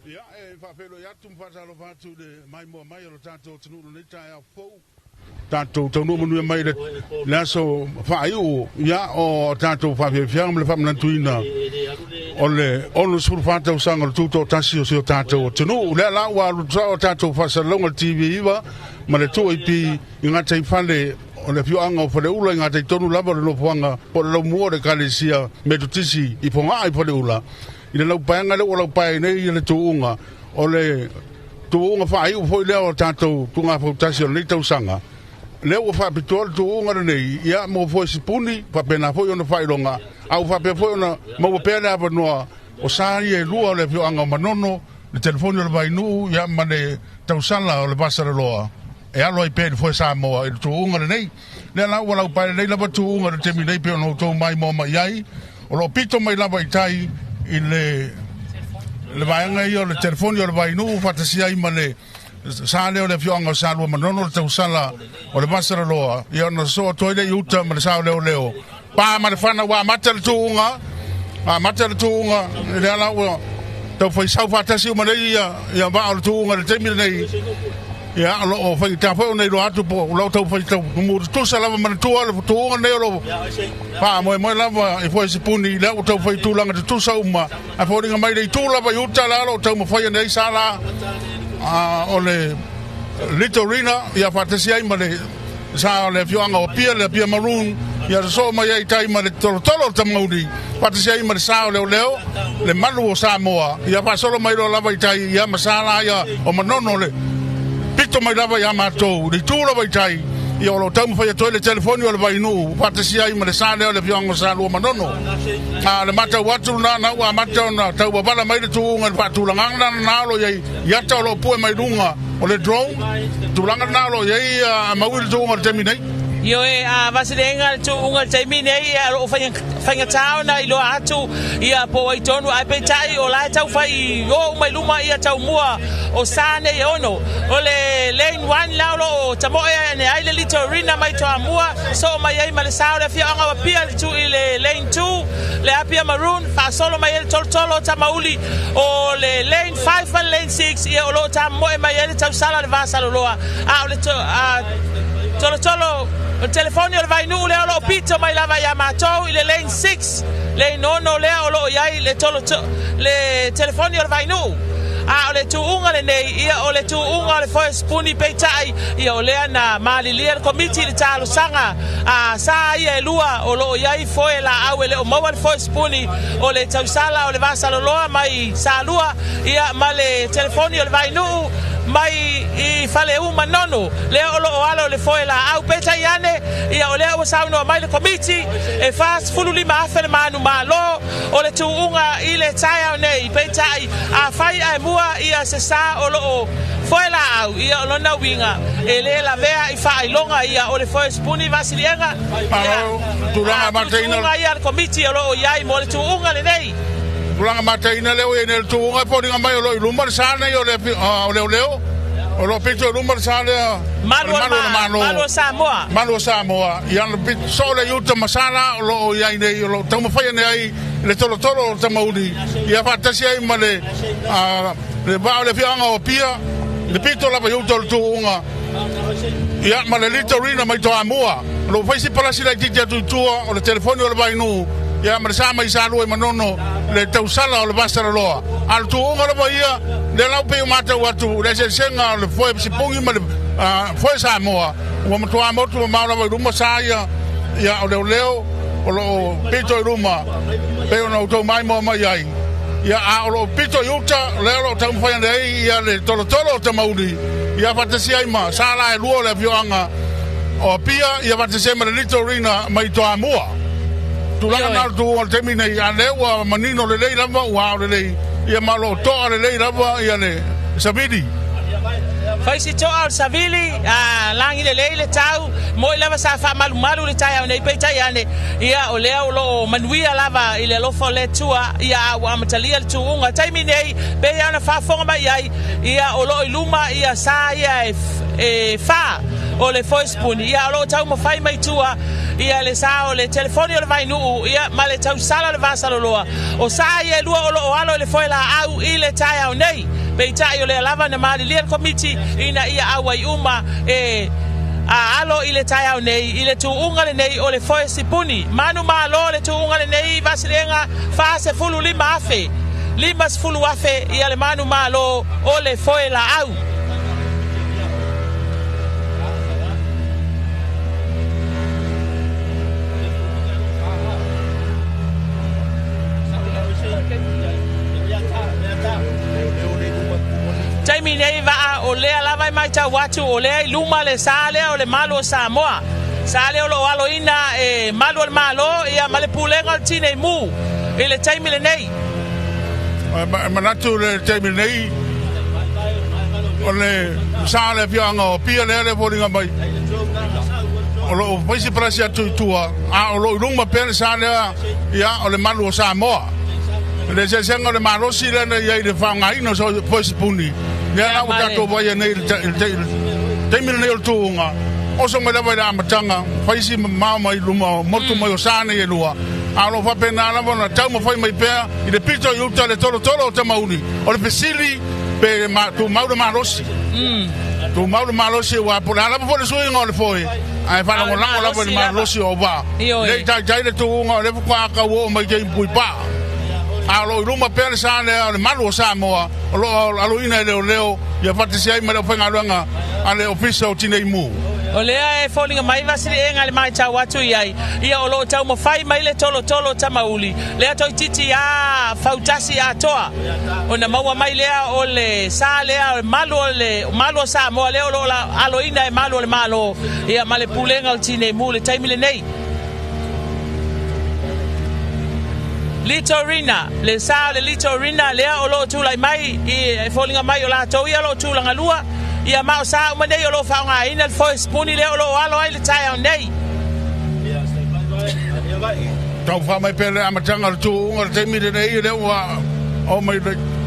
Ia, e faafeiloai atu ma faatalofa atu i le maimoa mai o le tatou atunuu i lenei taeao fou. Tatou taunuu manuia mai i le aso faaiu ia o tatou faafiafiaga ma le faamanatuina o le 64 tausaga o le tutoatasi o si o tatou atunuu. O lea la ua alu sao tatou faasalalauga le TV9 ma le 2AP i gataifale o le afioaga o Faleula i gatai tonu lava o le nofoaga po o le laumua o le Ekalesia Metotisi i Fogaa i Faleula. I le laupaega lea ua laupae ai nei le tuuga, o le tuuga faaiu foi lea o tatou tuugafautasi o lenei tausaga, lea ua faapitoa le tuuga lenei ia mo foe sipuni, faapena foi ona faailoga, a ua faapea foi ona maua pea le avanoa o sa ia e lua o le afioaga o Manono, le telefoni o le Vainuu ia ma le tausala o le Vasaloloa e alo ai pea i le foe Samoa i le tuuga lenei. Lea la ua laupae lelei lava tuuga i le taimi nei pei ona outou maimoa mai ai. O lo o pito mai lava i tai i le le vaega ia o le telefoni o le Vainuu faatasi ai ma le sa lea o le afioaga o Salua Manono le tausala o le Vasaloloa ia ona sosoo atu ai lea i uta ma le sao leoleo pa ma le fana ua amata le tuuga amata le tuuga lea la ua tau faisau faatasi uma nei ia ia vaa o le tuuga i le taimi lenei ia o lo o faigata foi ona iloa atu po o lo o tau fai tau tutusa lava manatua le tuuga lenei o lo o faamoemoe lava i foe sipuni lea ua tau fai tulaga tutusa uma ae foliga mai le itu lava i uta la o lo o taumafai ane ai sa la o le Litorina ia faatasi ai ma le sa o le afioaga o Apia, le Apia Maroon, ia sosoo mai ai i tai ma le tolotolo o le Tamauli, faatasi ai ma le sa o Leoleo, le malu o Samoa, ia faasolo mai loa lava i tai, ia ma sa la ia o Manono le pito mai lava ia matou, le itu lava i tai, ia o lo o taumafai atu ai le telefoni o le Vainuu, faatasi ai ma le sa lea o le afioaga o Salua Manono. A o le matau atu lena, na ua amata ona tauavala mai le tuuga i le faatulagaga lena o lo o i ai i ata o lo o pue mai luga o le drone, tulaga lena o lo o i ai a maui le tuuga o le taimi nei. Ioe, a Vasileaga le tuuga i le taimi nei, o lo o faigata ona iloa atu ia po o ai tonu, ae peitai o la e tau fai o uma i luma ia taumua o sa nei e ono. O le lane 1 la o lo o tamoe ane ai le Litorina mai Toamua, soo mai ai ma le sa o le afioaga o Apia i le tu i le lane 2, le Apia Maroon, faasolo mai ai le tolotolo o Tamauli. O le lane 5 ma le lane 6 ia o lo o tamoe mai ai le tausala o le Vasaloloa, a o le tolotolo o le telefoni o le Vainuu lea o lo o pito mai lava ia matou i le lane 6, lane 6 lea o lo o i ai le le telefoni o le Vainuu. A o le tuuga lenei, ia o le tuuga o le foe sipuni, peitai ia o lea na malilie le komiti i le talosaga a sa ia e lua o lo o i ai foe laau e le o maua le foe sipuni o le tausala o le Vasaloloa mai Salua ia ma le telefoni o le Vainuu mai i Faleu Manono lea o lo o alo le foe laau. Peitai ane ia o lea ua saunoa mai le komiti e 45,000 le manumalo o le tuuga i le taeao nei. Peitai afai ae mua ia se sa o lo o foe laau ia o lona uiga e le lavea i faailoga ia o le foe sipuni Vasiliega. Malo, tulaga mataina. Tuuga ia le komiti o lo o i ai mo le tuuga lenei. Tulaga mataina lea ua i ai nei le tuuga, e foliga mai o lo o i luma le sa nei o le leoleo, o lo o pito i luma le sa lea. Malu o le Malo. Malu o Samoa. Malu o Samoa. Ia na pito soo le iuta ma sa la o lo o i ai nei, o lo o taumafai ane ai le tolotolo o le Tamauli, ia faatasi ai ma le le vaa o le afioaga o Apia, le pito lava i uta o le tuuga. Ia, ma le Litorina mai Toamua. O lo o fai si palasi laitiiti atu i tua o le telefoni o le Vainuu, ia, ma le sa mai Salua i Manono, le tausala o le Vasaloloa. A o le tuuga lava ia, lea la ua pei o matau atu, le eseesega o le foe sipugi ma le foe Samoa, ua matua motu mamao lava i luma sa ia, ia, o leoleo o lo o pito i luma, pei ona outou maimoa mai ai. Ia, a o lo o pito i uta, lea o lo o taumafai ane ai ia le tolotolo o Tamauli, ia faatasi ai ma sa la e lua o le afioaga o Apia, ia faatasi ai ma le Litorina mai Toamua. Tulaga na o le tuuga o le taimi nei, a lea ua manino lelei lava, ua ao lelei, ia ma o lo o toa lelei lava ia le savili. Fai si toa o le savili, a lagi lelei le tau, moi lava sa faamalumalu le taeao nei, peitai ane, ia o lea o lo o manuia lava i le alofa o le Atua, ia a ua amatalia le tuuga. Taimi nei, pei ona faafofoga mai ai, ia o lo o i luma ia sa ia e fa. o le foe sipuni, ia o lo o taumafai mai tua ia le sa o le telefoni o le Vainuu, ia ma le tausala o le Vasaloloa. O sa ia e lua o lo o alo i le foe laau i le taeao nei. Peitai o lea lava na malilie le Komiti ina ia auai uma e a alo i le taeao nei i le tuuga lenei o le foe sipuni. Manumalo le tuuga lenei Vaasiliega 45,000, 50,000 ia le manumalo o le foe laau. Taimi nei vaa o lea lava e matau atu o lea i luma le sa lea o le malu o Samoa. Sa lea o lo o aloina e malu o le Malo ia ma le pulega o le Tinei Mu i le taimi lenei. E manatu le taimi lenei o le sa o le afioaga o Apia lea le foliga mai o lo o fai se palasi atu i tua, a o lo o i luma pea le sa lea ia o le malu o Samoa. Le eseesega o le malosi lea na i ai i le faaaogaina o foe sipuni, lea la ua tatou vaai nei i le taimi lenei o le tuuga, oso mai lava i le amataga, fai si mamao mai luma o motu mai o sa nei e lua, a o lo o faapena lava ona taumafai mai pea i le pito i uta le tolotolo o Tamauli. O le fesili pe tumau le malosi. Tumau le malosi aua po o le a lava foi le suiga o le foe, ae faalagolago lava i le malosi o Auvaa. E le i taitai le tuuga o lea faatoa tau oo mai i Puipaa. A o lo o i luma pea le sa lea o le malu o Samoa o lo o aloina e leoleo ia faatasi ai ma le aufaigaluega a le Ofisa o Tinei Mu. O lea e foliga mai Vasiliega i le matau atu i ai, ia o lo o taumafai mai le tolotolo o Tamauli, lea toeitiiti a fautasi atoa ona maua mai lea o le sa lea o le malu o le malu o Samoa lea o lo o aloina e malu o le Malo ia ma le pulega o le Tinei Mu i le taimi lenei. Litorina, le sa o le Litorina lea o lo o tulai mai i foliga mai o latou ia o lo o tulaga lua, ia ma o sa uma nei o lo o faaaogaina le foe sipuni lea o lo o alo ai le taeao nei. Tau faa mai pea le amataga o le tuuga o le taimi lenei lea ua oo mai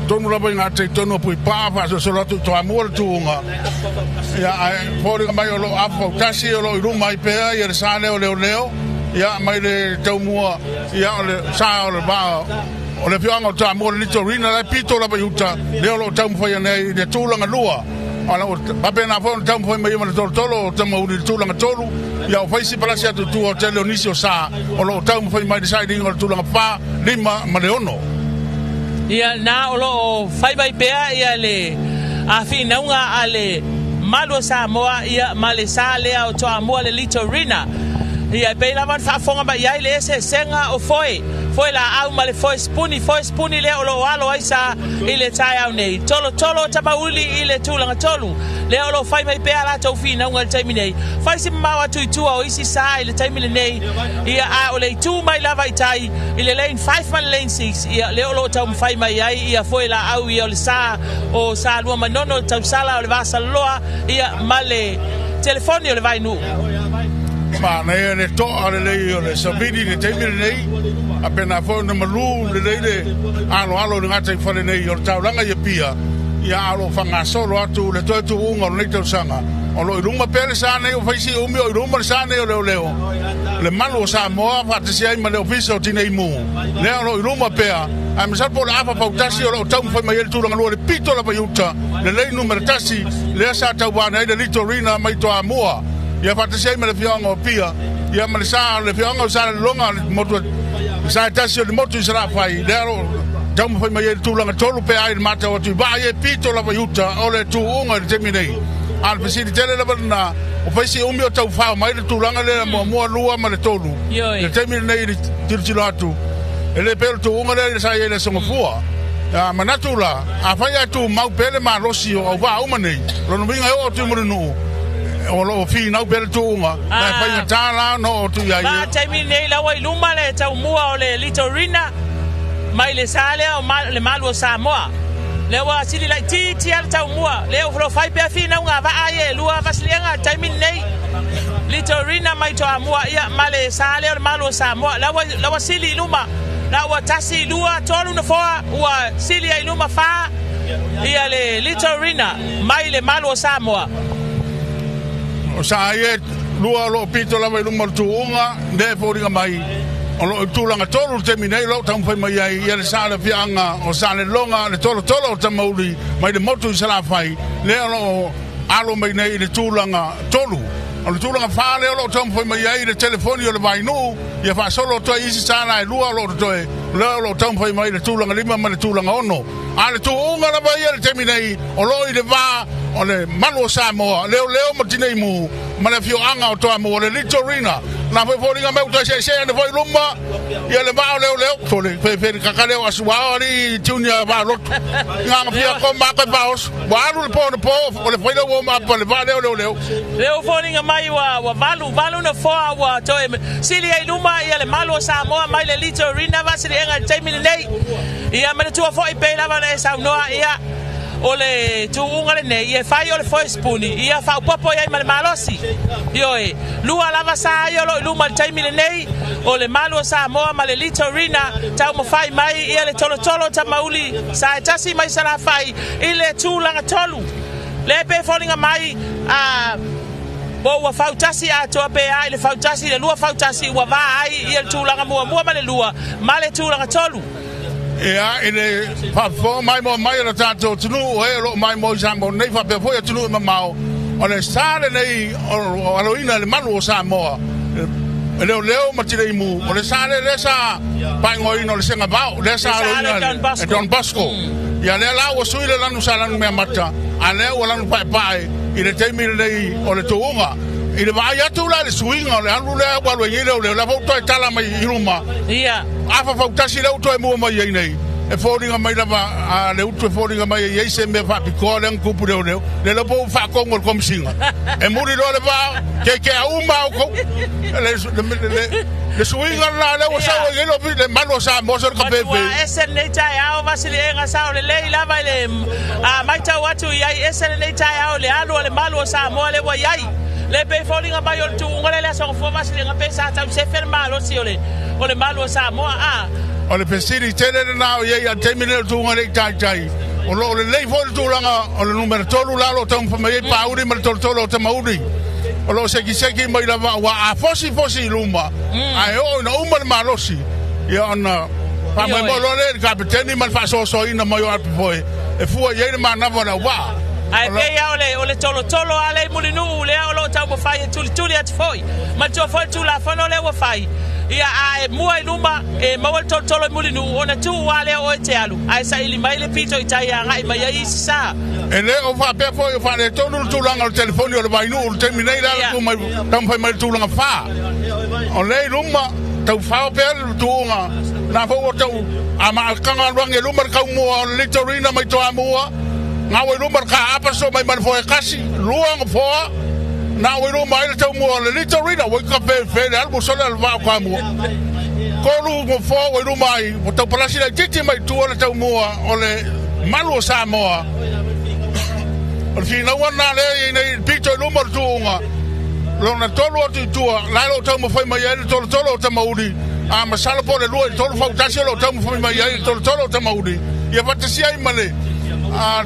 tonu lava i gatai tonu o Puipaa faasolosolo atu i Toamua le tuuga. Ia, ae foliga mai o lo o afa fautasi o lo o i luma ai pea ia le sa lea o leoleo, ia mai le taumua, ia o le sa o le vaa o le afioaga o Toamua le Litorina la e pito lava i uta lea o lo o taumafai ane ai i le tulaga lua. Ala ua faapena foi ona taumafai mai ma le tolotolo o Tamauli i le tulaga tolu, ia o fai si palasi atu i tua o tele o nisi o sa o lo o taumafai mai i le sailiga o le tulaga 4, 5 ma le 6. Ia na o lo o fai mai pea ia le finauga a le malu o Samoa ia ma le sa lea o Toamua le Litorina. Ia e pei lava ona faafofoga mai ai le eseesega o foe, foe laau ma le foe sipuni, foe sipuni lea o lo o alo ai sa i le taeao nei. Tolotolo o Tamauli i le tulaga tolu, lea o lo o fai mai pea a latou finauga i le taimi nei. Fai si mamao atu i tua o isi sa i le taimi lenei, ia a o le itu mai lava i tai i le lane 5 ma le lane 6, ia lea o lo o taumafai mai ai ia foe laau ia o le sa o Salua Manono, le tausala o le Vasaloloa, ia ma le telefoni o le Vainuu. Manaia le toa lelei o le savili i le taimi lenei, a pena foi ona malu lelei le aloalo i le gataifale nei o le taulaga i Apia, ia a o lo o faagasolo atu le toe tuuga o lenei tausaga. O lo o i luma pea le sa nei o fai si umi o i luma le sa nei o leoleo, le malu o Samoa faatasi ai ma le Ofisa o Tinei Mu, lea o lo o i luma pea, ae masalo po o le afa fautasi o lo o taumafai mai ai le tulaga lua i le pito lava i uta, le lane numera 1, lea sa tauvaane ai le Litorina mai Toamua, ia faatasi ai ma le afioaga o Apia, ia ma le sa o le afioaga o Salelologa, le motu le sa e tasi o le motu i Salafai, lea o lo o taumafai mai ai le tulaga tolu pe ai le matau atu i vaa ia e pito lava i uta o le tuuga i le taimi nei. A o le fesili tele lava lena, o fai si umi o taufao mai le tulaga lea muamua, lua ma le tolu. I le taimi lenei i le tilotilo atu, e le pei o le tuuga lea sa i ai i le Aso Gafua. A manatu la, afai ae tumau pea le malosi o auvaa uma nei, lona uiga e oo atu i Mulinuu, o lo o finau pea le tuuga, ma e faigata la ona oo atu i ai. Ma taimi nei la ua i luma le taumua o le Litorina mai le sa lea o le malu o Samoa. Lea ua sili laitiiti lava le taumua, lea o lo o fai pea finauga a vaa ia e lua Vasiliega i le taimi lenei. Litorina mai Toamua ia ma le sa lea o le malu o Samoa. La ua, la ua sili i luma, la ua tasi, lua, tolu nofoa ua sili ai i luma fa ia le Litorina mai le malu o Samoa. O sa ia e lua o loo pito lava i luma o le tuuga lea e foliga mai o loo i tulaga tolu i le taimi nei o loo taumafai mai ai ia le sa o le afioaga o Salelologa le tolotolo o Tamauli mai le motu i Salafai lea o loo alo mai nei i le tulaga tolu. O le tulaga fa lea o loo taumafai mai ai le telefoni o le Vainuu ia faasolo atu ai isi sa la e lua o loo totoe lea o loo taumafai mai i le tulaga lima ma le tulaga ono. A o le tuuga lava ia i le taimi nei, o lo o i le va o le malu o Samoa, leoleo ma Tineimu ma le afioaga o Toamua, le Litorina. Na foi foliga mai ua toe seesee ane foi i luma ia le vaa o leoleo. Sole, fefe le kaka leo asuao alii Junior vaa lotu. Nganga fia ko ma koe paoso. Ua alu le po na po o le faila ua ma pa le vaa leo leoleo. Leo foliga mai ua valu valu na foa ua toe sili ai luma ia le malu o Samoa mai le Litorina vasiliega i le taimi lenei. Ia manatua foi pei lava ona e saunoa ia o le tuuga lenei ia e fai o le foe sipuni ia faaopoopo i ai ma le malosi. Ioe, lua lava sa ia o lo o i luma i le taimi lenei o le malu o Samoa ma le Litorina taumafai mai ia le tolotolo o Tamauli sa e tasi mai Salafai i le tulaga tolu. Lea pe foliga mai a Po ua fautasi atoa pe a i le fautasi i le lua fautasi ua va ai ia le tulaga muamua ma le lua ma le tulaga tolu. Ea, i le faafofoga maimoa mai o le tatou atunuu, o e o lo o maimoa i Samoa nei faapea foi atunuu e mamao, o le sa lenei o aloina i le malu o Samoa, e leoleo ma tineimu, o le sa lea lea sa faaigoaina o le Segavao, lea sa aloina e Don Bosco. Ia lea la ua sui le lanu sa lanu meamata, a lea ua lanu paepae i le taimi lenei o le tuuga. I le vaai atu la i le suiga o le alu lea ua alu ai nei leoleo, lea foi ua toe tala mai i luma, afa fautasi lea ua toe mua mai ai nei, e foliga mai lava a le utu e foliga mai e i ai se mea faapitoa lea na tupu i leoleo, lea la ua faatonu e le Komesina, e muli loa le vaa, keakea uma lava outou. Le suiga lena lea ua sau ai nei le malu o Samoa sole ka Matua ese lenei taeao Vasiliega sao lelei lava i le matau atu i ai ese lenei taeao i le alu a le malu o Samoa lea ua i ai. Le pei foliga mai o le tuuga lea i le Aso Gafua Vasiliega pe sa tau sefe le malosi o le o le malu o Samoa a. O le fesili tele lena o i ai a le taimi lenei o le tuuga lea i Taitai. O lo o lelei foi le tulaga o le numera tolu la o lo o taumafai mai ai Pauli ma le tolotolo o Tamauli. O lo o sekiseki mai lava aua a fosifosi i luma ae oo ina uma le malosi, ia ona faamoemoe loa lea i le kapeteni ma le faasoasoaina mai o Apifoe e fua i ai le manava o le auvaa. Ae pei lava o le tolotolo a lea i Mulinuu lea o lo o taumafai e tulituli atu foi. Manatua foi le Tulafono lea ua fai, ia a e mua i luma e maua le tolotolo i Mulinuu ona tuu lava lea o oe e te alu ae saili mai le pito i tai e agai mai ai isi sa. E le o faapea foi o faaletonu le tulaga o le telefoni o le Vainuu i le taimi nei, le ala tu mai taumafai mai i le tulaga fa. O lea i luma, tau fao pea le tuuga, na foi ua tau a maakaga aluagi e luma le taumua o le Litorina mai Toamua, na ua i luma le kaapa so mai ma le foe kasi, lua nga foa, na ua i luma ai le taumua o le Litorina, ua i ka fe fe le alu sole al vao kamua. Kolu nga foa ua i luma ai, ua tau palasi laitiiti mai tua le taumua o le malu o Samoa. O le finauga lena lea e i ai nei pito i luma o le tuuga, lona tolu atu i tua, la e lo o taumafai mai ai le tolotolo o Tamauli, a masalo po o le lua i le tolu fautasi o lo o taumafai mai ai le tolotolo o Tamauli, ia faatasi ai ma le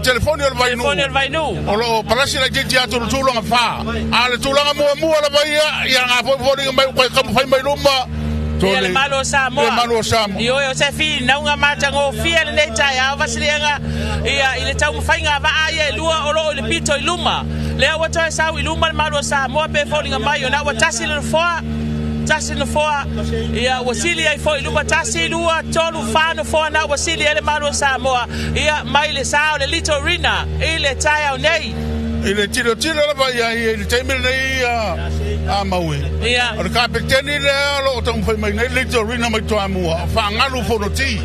telefoni o le Vainuu, o lo o palasi laitiiti atu i le tulaga fa. A o le tulaga muamua lava ia, ia nga foi foliga mai ua taumafai mai luma, Ia le malu o Samoa. Le malu o Samoa. Ioe, o se finauga matagofie lenei taeao Vasiliega ia i le taumafaiga a vaa ia e lua o lo o i le pito i luma. Lea ua toe sau i luma le malu o Samoa pe foliga mai ona ua tasi le nofoa, tasi le nofoa, ia ua sili ai foi i luma tasi, lua, tolu, fa nofoa na ua sili ai le malu o Samoa ia mai le sa o le Litorina i le taeao nei. I le tilotilo lava i ai i le taimi lenei a Maui, o le kapeteni lea o lo o taumafai mai nei le Litorina mai Toamua, o Faagalu Fonoti.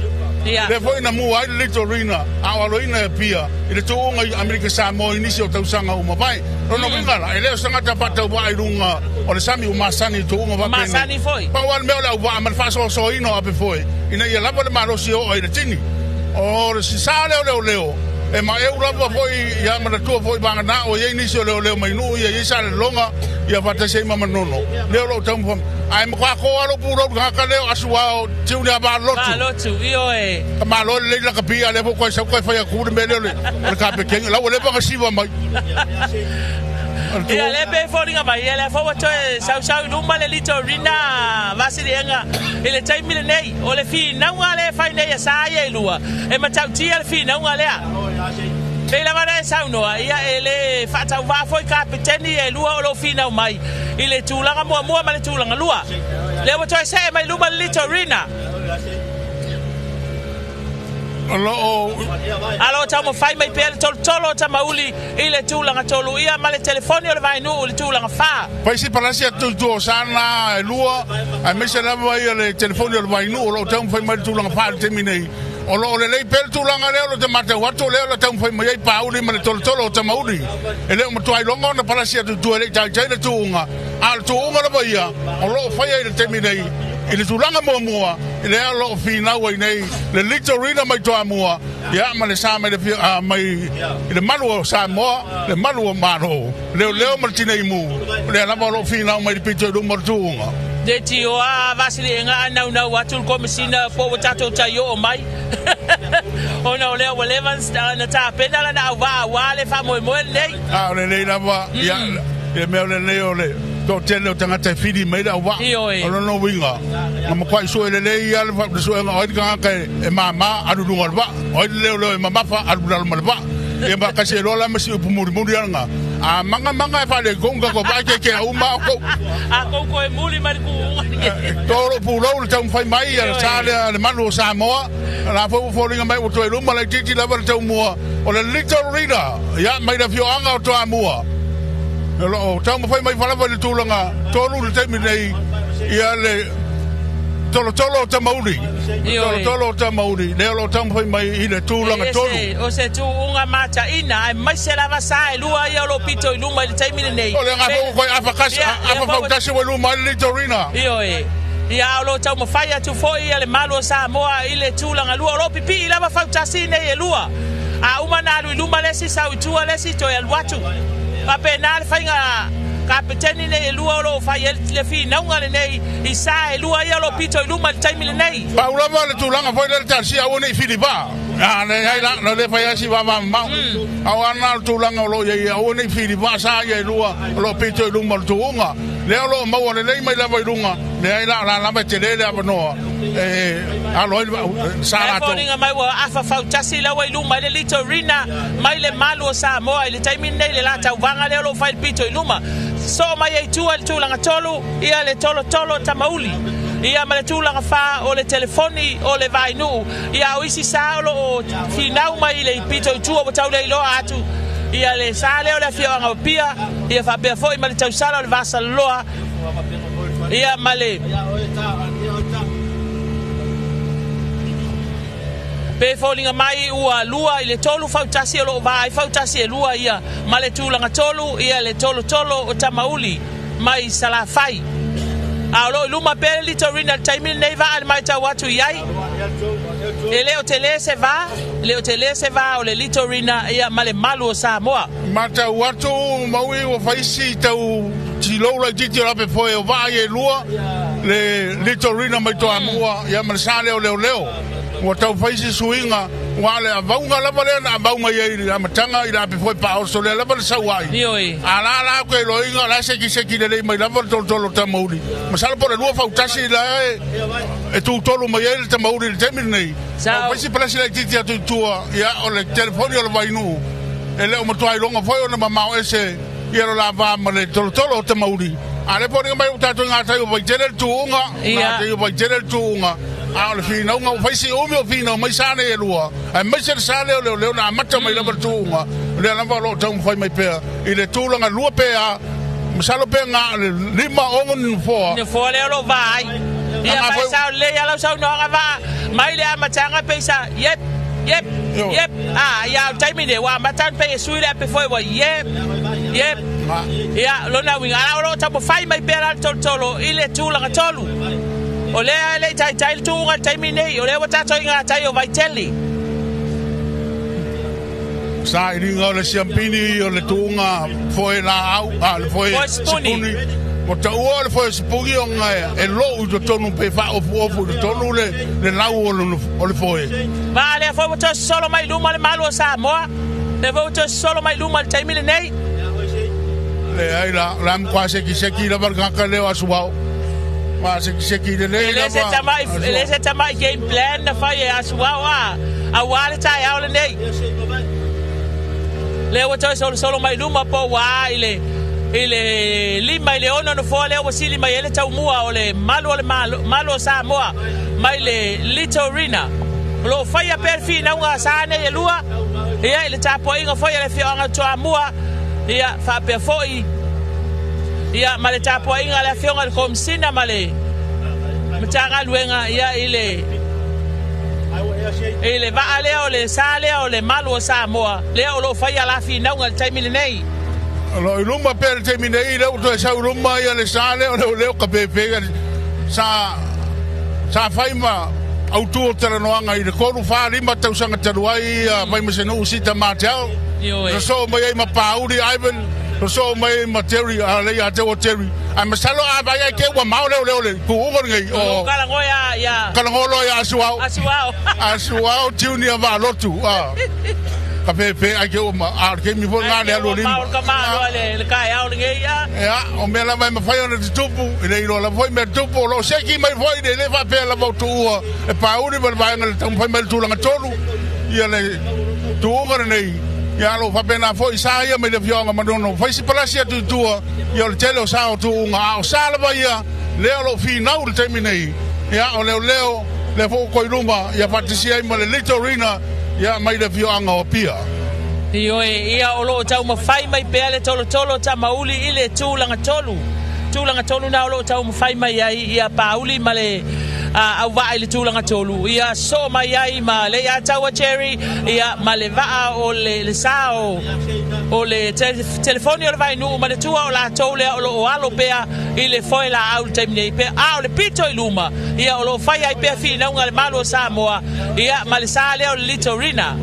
Lea foi na mua ai le Litorina a o aloina e Apia i le tuuga i Amerika Samoa i nisi o tausaga ua mavae. Lona uiga la, e le o se tagata faatauvaa i luga o le sami ua masani i tuuga faapenei. Pau lava le mea o le auvaa ma le faasoasoaina o apefoe ina ia lava le malosi e oo ai i le tini. O le sisa lea o leoleo, e maeu lava foi ia manatua foi vagana o i ai nisi o leoleo mai nuu ia i ai Salelologa ia faatasi ai ma Manono lea o lo o taumafai ae matua to lava lou pulou i le tagata lea o Asuao Tiuni a Valotu. Valotu, ioe. Ka malo lelei lakapi a lea foi toe sau toe fai atu le mea lea o le kapeteni la ua leva ona siva mai. Ia lea pe foliga mai ia lea foi ua toe sausau i luma le Litorina Vasiliega i le taimi lenei. O le finauga lea e fai nei a sa ia e lua, e matautia le finauga lea. Pei lava ona e saunoa, ia e le faatauvaa foi kapeteni e lua o lo o finau mai i le tulaga muamua ma le tulaga lua. Lea ua toe see mai luma le Litorina. O lo o. A lo o taumafai mai pea le tolotolo o Tamauli i le tulaga tolu ia ma le telefoni o le Vainuu i le tulaga fa. Fai si palasi atu i tua o sa na e lua, aemaise lava ia le telefoni o le Vainuu o lo o taumafai mai i le tulaga fa i le taimi nei. O lo o lelei pea le tulaga lea o lo o te matau atu, o lea o le a taumafai mai ai Pauli ma le tolotolo o Tamauli. E le o matua iloga ona palasi atu i tua e le i taitai le tuuga, a o le tuuga lava ia o lo o faia i le taimi nei i le tulaga muamua, lea o lo o finau ai nei le Litorina mai Toamua, ia ma le sa mai le, mai i le malu o Samoa, le malu o Malo, leoleo ma le Tineimu, lea lava o lo o finau mai le pito i luma o le tuuga. Le tioa Vasiliega a naunau atu le Komesina po ua tatou tai oo mai ona o lea ua leva na tapena lana auvaa aua le faamoemoe lenei. A o lelei lava, ia, le mea o lelei o le toatele o tagata e fili mai le auvaa. Ioe. O lona uiga, na matuai sue lelei ia le suega o ai le tagata e mama alu i luga o le vaa, o ai le leoleo e mamafa alu i lalo ma le vaa. Ia ma kasi e loa la ma si upu mulimuli ala na. A manga manga e faaletonu tatou vaa e kekea uma outou. A kou toe muli mai le tuuga. Tolo pulou le taumafai mai ia le sa lea le malu o Samoa. La foi ua foliga mai ua toe luma laitiiti lava le taumua o le Little Leader, ia mai le afioaga o Toamua. O lo o taumafai mai falava i le tulaga tolu le taimi nei, ia le tolotolo o Tamauli. Tolotolo o Tamauli, lea o lo o taumafai mai i le tulaga tolu. O se tuuga mataina, aemaise lava sa e lua ia o lo o pito i luma i le taimi lenei. O le agaga foi ua toe afa fautasi ua i luma ai le Litorina. Ioe. Ia, o lo o taumafai atu foi ia le malu o Samoa i le tulaga lua. O lo o pipii lava fautasi nei e lua. A uma na alu i luma le isi, sau i tua le isi, toe alu atu. Faapena le faiga kapeteni nei e lua o lo o fai ai le finauga lenei i sa e lua ia o lo o pito i luma i le taimi lenei. Pau lava le tulaga foi lea le talosia aua ne i fili vaa. A leai la, na le fai lava si vava mamao. A o ana le tulaga o lo o i ai, aua ne i fili vaa sa ia e lua o lo o pito i luma o le tuuga. Lea o lo o maua lelei mai lava i luga, leai la, o la lava e tele le avanoa e alo ai le sa E latou. foliga mai ua afa fautasi laua i luma i le Litorina mai le malu o Samoa i le taimi lenei le la tauvaga lea o lo o fai le pito i luma. Soo mai ai tua i le tulaga tolu ia le tolotolo Tamauli ia ma le tulaga fa o le telefoni o le Vainuu ia o isi sa o lo o finau mai i le pito i tua ua tau le iloa atu ia le sa lea o le afioaga o Apia ia faapea foi ma le tausala o le Vasaloloa ia ma le Pe foliga mai ua lua i le tolu fautasi o lo o va ai fautasi e lua ia ma le tulaga tolu ia le tolotolo o Tamauli mai Salafai. A o lo o i luma pea le Litorina i le taimi lenei vaa i le matau atu i ai. E le o tele se va, e le o tele se va o le Litorina ia ma le malu o Samoa. Matau atu maui ua fai si tau tilou laitiiti o lape foe o vaa ia e lua, le Litorina mai Toamua ia ma le sa lea o Leoleo. Ua tau fai si suiga, ua le avauga lava lea na avauga i ai i le amataga i le ape foe paoso lea lava le sau ai. Ioe. A la la ke loiga la seki lelei mai lava le tolotolo o Tamauli. Masalo po o le lua fautasi la e tutolu mai ai le Tamauli i le taimi lenei. Sau. O fai si palasi laitiiti atu i tua, ia o le telefoni o le Vainuu. E le o matua iloga foi ona mamao ese ia lo la va ma le tolotolo o Tamauli. A le foliga mai o tatou i gatai o Vaitele le tuuga, gatai o Vaitele le tuuga. A o le finauga ua fai si umi o finau mai sa nei e lua, aemaise le sa lea o leoleo na amata mai lava le tuuga, lea lava o lo o taumafai mai pea i le tulaga lua pe a, masalo pe ga le lima ono ni nofoa. Nofoa lea o lo o va ai. Ia Aga mai foi- sao lelei lava lau saunoaga vaa mai le amataga pei sa yep, yep, yep. A ia o le taimi nei ua amata ona pei e sui le ape foi ua yep, yep. Ia lona uiga a o lo o taumafai mai pea la le tolotolo i le tulaga tolu. O lea e le i taitai le tuuga i le taimi nei, o lea ua tatou i gatai o Vaitele. Sailiga o le siampini o le tuuga foe laau, a le foe Foe sipuni. sipuni. Ua taua o le foe sipuni ona e lou i totonu pe faaofuofu i totonu le lau o le, o le foe. Va lea foi ua toe sosolo mai luma le malu o Samoa. Lea foi ua toe sosolo mai luma i le taimi lenei. Leai la, o le a matua sekiseki lava le tagata lea o Asuao. Matua sekiseki lelei E le se lava tamai, e le Asuao. se tamai game plan na fai e Asuao a, auā le taeao lenei. Lea ua toe solosolo mai luma po ua a i le i le 5 i le 6 nofoa lea ua sili mai ai le taumua o le malu o le malo, malu o Samoa mai le Litorina. O lo o faia pea le finauga a sa nei e lua, ia i le tapuaiga foi a le afioaga o Toamua, ia faapea foi ia ma le tapuaiga a le afioga i le Komesina ma le Matagaluega ia i le i le vaa lea o le sa lea o le malu o Samoa lea o lo o faia la finauga i le taimi lenei. O lo o i luma pea i le taimi nei, lea ua toe sau i luma ia le sa lea o leoleo ka pēpē sa sa fai ma autu o talanoaga i le 3, 4, 5 tausaga talu ai ia Vaimasenuu Sita Martel. Ioe. Sosoo mai ai ma Pauli Ivan, sosoo mai ai ma Terry, a le ia te ua Terry. Ae masalo a vaai ai ke ua mao leoleo le tuuga lenei O o Kalagoe a ia Kalagolo ia Asuao. Asuao. Asuao Junior Valotu. Ah. Ka pēpē ai ke ua ma, a o le taimi foi Ai lena ke le alu ua o lima. mao le kama loa le taeao lenei a. Ia, o mea lava e mafai ona tutupu, e le iloa lava foi mea tutupu, o lo o seki mai foi le le faapea lava o tuua e pauli ma le vaega le taumafai mai le tulaga tolu, ia le tuuga lenei, ia o lo o faapena foi sa ia mai le afioaga Manono, fai si palasi atu i tua, ia o le tele o sa o tuuga, a o sa lava ia, lea o lo o finau i le taimi nei, ia o leoleo, lea foi ua toe i luma, ia faatasia ai ma le Litorina, ia mai le afioaga o Apia. Ioe, ia o lo o taumafai mai pea le tolotolo tamauli i le tulaga tolu. Tulaga tolu na o lo o taumafai mai ai ia Pauli ma le auvaa i le tulaga tolu. Ia soo mai ai ma le Ataua Jerry, ia ma le vaa o le, le sa o, o le telefoni o le Vainuu ma le tua o latou lea o lo o alo pea i le foe laau i le taimi nei pea. A o le pito i luma, ia o lo o fai ai pea finauga a le Malo o Samoa, ia ma le sa lea o le Litorina.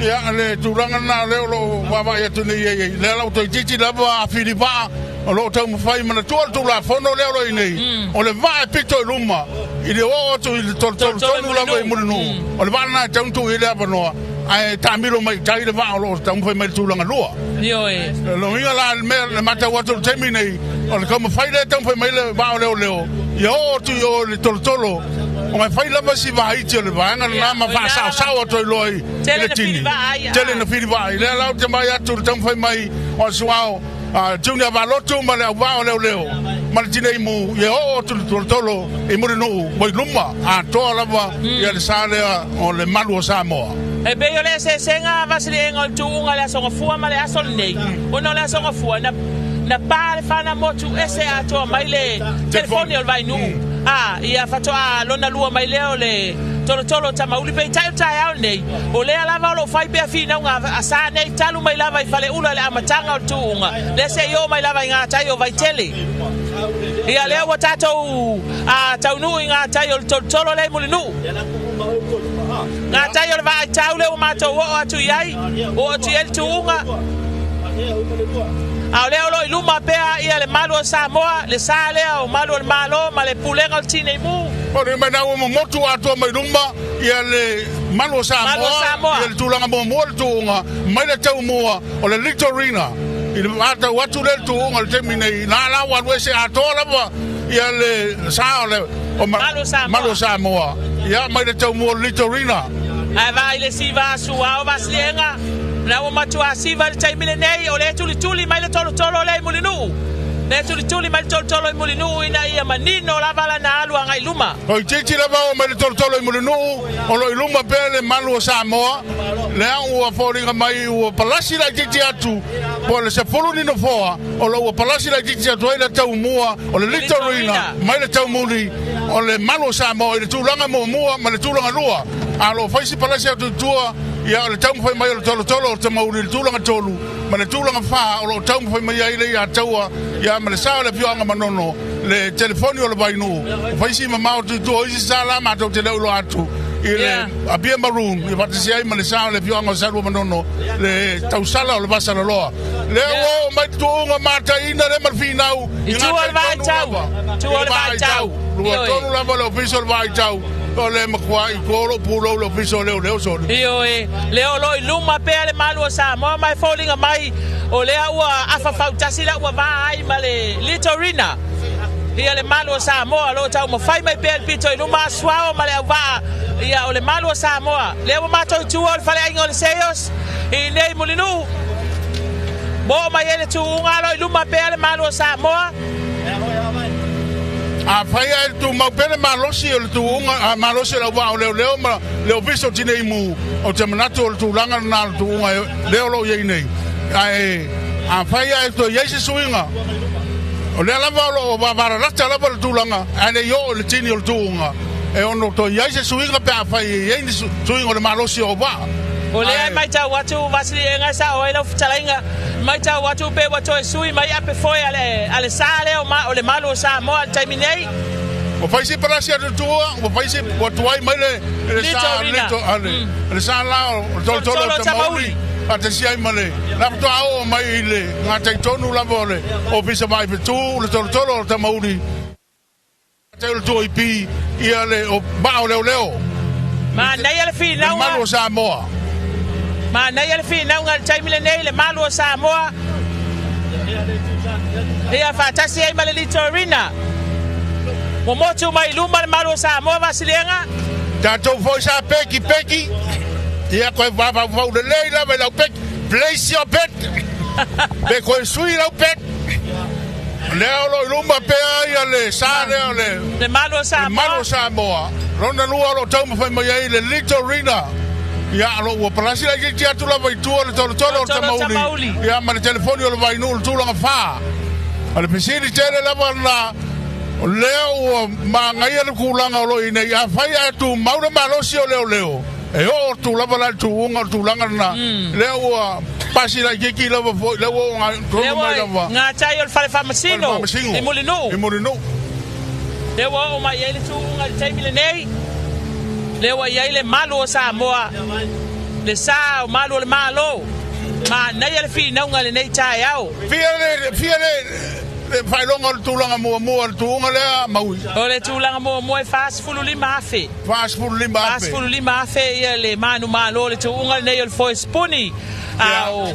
Ia, le tulaga lena lea o lo o vaavaai atu nei i ai, lea la ua toeitiiti lava a filivaa o lo o taumafai manatua le Tulafono lea o lo o i nei, o le vaa e pito i luma i le oo atu i le tolotolu tonu lava i Mulinuu, o le vaa lena e tatau ona tuu i ai le avanoa, ae taamilo mai i tai le vaa o lo o taumafai mai i le tulaga lua. Ioe. O lona uiga la, le mea le matau atu i le taimi nei, o le taumafai lea e taumafai mai le vaa o leoleo, ia oo atu i o i le tolotolo, ona e fai lava si vaiti o le vaega lena ma faasaosao atu ai loa i le tini. Tele na filivaa ai. Lea la ou te vaai atu i le taumafai mai o Asuao, Junior Valotu ma le auvaa o leoleo ma le tineimu, ia oo atu i le tolotolo i Mulinuu ua i luma atoa lava ia le sa lea o le malu o Samoa. E pei o le eseesega vasiliega o le tuuga i le Aso Gafua ma le aso lenei, ona o le Aso Gafua na, na pa le fana motu ese atoa mai le telefoni o le Vainuu, a ia faatoa lona lua mai lea o le tolotolo o Tamauli. Peitai o le taeao lenei, o lea lava o lo o fai pea finauga a sa nei talu mai lava i Faleula i le amataga o le tuuga, lea se i oo mai lava i gatai o Vaitele. Ia lea ua tatou taunuu i gatai o le tolotolo lea i Mulinuu. Gatai o le vaaitau lea ua matou oo atu i ai, oo atu i ai le tuuga. A o lea o lo o i luma pea ia le malu o Samoa, le sa lea o malu o le Malo ma le pulega o le Tineimu. O le mea ua momotu atoa mai luma ia le malu o Samoa, ia le tulaga muamua le tuuga mai le taumua o le Litorina i le vatau atu lea le tuuga i le taimi nei, la la ua alu ese atoa lava ia le sa o le o malu o Samoa ia mai le taumua o le Litorina. Ae vaai le siva a Suao Vasiliega, na ua matua siva i le taimi lenei, o lea e tulituli mai le tolotolo lea i Mulinuu. Lea e tulituli mai le tolotolo i Mulinuu ina ia manino lava lana alu agai i luma. O itiiti lava oo mai le tolotolo i Mulinuu, o lo o i luma pea le malu o Samoa, lea ua foliga mai ua palasi laitiiti atu po o le 10 ni nofoa, o lo o ua palasi laitiiti atu ai le taumua o le Litorina mai le taumuli o le malu o Samoa i le tulaga muamua ma le tulaga lua, a o lo o fai si palasi atu i tua, ia o le taumafai mai o le tolotolo o le tamauli i le tulaga tolu ma le tulaga fa o lo o taumafai mai ai le Iataua, ia ma le sa o le afioaga Manono, le telefoni o le Vainuu, ua fai si mamao atu i tua o isi sa la matou te le o iloa atu i le Apia Maroon, ia faatasi ai ma le sa o le afioaga o Salua Manono, le tausala o le Vasalaloa. Lea ua oo mai tuuga mataina lea ma le finau i tua o le vaaitau, tua o le vaaitau, lua tolu lava le ofisa o le vaaitau. O le matuai to lou pulou i le Ofisa o Leoleo sole. Ioe, lea o lo o i luma pea le malu o Samoa ma e foliga mai o lea ua afa fautasi la ua va ai ma le Litorina. Ia le malu o Samoa o lo o taumafai mai pea i le pito i luma a Suao ma le auvaa ia o le malu o Samoa. Lea ua matou i tua o le faleaiga o le Seios i nei Mulinuu. Ua oo mai ai le tuuga o lo o i luma pea le malu o Samoa. Afai ae tumau pea le malosi o le tuuga, malosi o le auvaa o leoleo ma le Ofisa o Tinei Mu, ou te manatu o le tulaga lena o le tuuga lea o lo o i ai nei. Ae afai ae toe i ai se suiga, o lea lava o lo o vavalalata lava le tulaga, ae le i oo i le tini o le tuuga, e ono toe i ai se suiga pe afai e i ai ni suiga o le malosi o auvaa. O lea e matau atu Vasiliega e sao ai lau fetalaiga, matau atu pe ua toe sui mai ape foe a le, a le sa lea o, ma, o le malu o Samoa i le taimi nei. Ua fai si palasi atu tua, ua fai si, ua tuai mai le, le sa, lito, a le, mm. le sa la o le tolotolo o Tamauli, a te siai ma le, la faatoa oo mai i le gatai tonu lava o le Ofisa Vaai Fetu, le tolotolo o Tamauli. Tau le tua i pi ia le o vaa o leoleo. Manaia le finauga. Le malu o Samoa. Manaia le finauga i le taimi lenei, le malu o Samoa. Ia faatasi ai ma le Litorina. Ua motu mai i luma le malu o Samoa, Vasiliega. Tatou foi sa peki peki. Ia koe vaavauvau lelei lava i lau peki. Place your bet. Pe koe sui lau bet. Lea o lo i luma pea ia le sa lea o le Le malu o Samoa. Le malu o Samoa. Lona lua o lo o taumafai mai ai le Litorina. Ia, o lo ua palasi laitiiti atu lava i tua le tolotolo o le Tamauli. Ia, ma le telefoni o le Vainuu i le tulaga fa. O le fesili tele lava lena, o lea ua magaia le tulaga o lo o i nei. Afai ae tumau le malosi o leoleo, E oo atu lava la i le tuuga o le tulaga lena, lea ua pasi laitiiti lava foi, lea ua oo tonu mai lava. Lea ua gatai o le fale faamasino i Mulinuu. I Mulinuu. Lea ua oo mai i ai le tuuga i le taimi lenei, lea ua i ai le malu o Samoa, le sa o malu o le Malo. Manaia le finauga i lenei taeao. Fia le, fia le, Le faailoga o le tulaga muamua o le tuuga lea, Maui. O le tulaga muamua e 45,000. 45,000. 45,000 ia le manumalo o le tuuga lenei o le foe sipuni. A o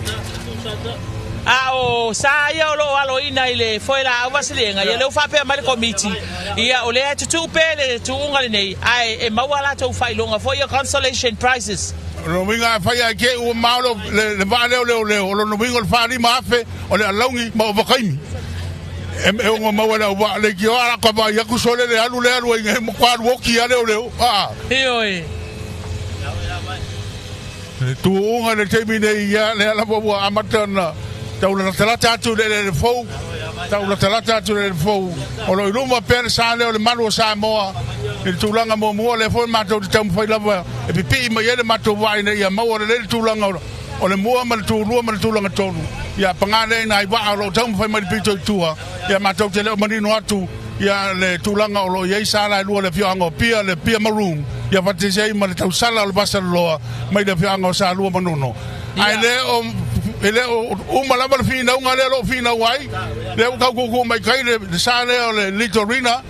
a o sa ia o lo o aloina i le foe laau vasiliega, ia lea ua faapea mai le komiti, ia o lea e tutuu pea le tuuga lenei, ae e maua a latou faailoga foi ia consolation prizes. O lona uiga afai ae te i ua mao le, le vaa lea o leoleo, o lona uiga o le 45,000 o le alauni ma ovakaimi. E, e ono maua le auvaa leitioa a ka vaai atu sole le alu le alu ai nei matua alu oti a leoleo. A. Ioe. Le tuuga i le taimi nei ia lea lava ua amata ona tau latalata atu i le eleele fou, tau latalata atu i le eleele fou. O lo o i luma pea le sa lea o le malu o Samoa i le tulaga muamua, lea foi matou te taumafai lava e pipii mai ai le matou vaa ina ia maua lelei le tulaga o le mua ma le tulua ma le tulaga tolu. Ia paga lea i nai vaa o lo o taumafai mai le pito i tua, ia matou te le o manino atu ia le tulaga o lo o i ai sa la e lua le afioaga o Apia, le Apia Maroon, ia faatasi ai ma le tausala o le Vasaloloa mai le afioaga o Salua Manono. Ae le o e le o uma lava le finauga lea o lo o finau ai, lea ua tau tuutuu mai tai le, le sa lea o le Litorina,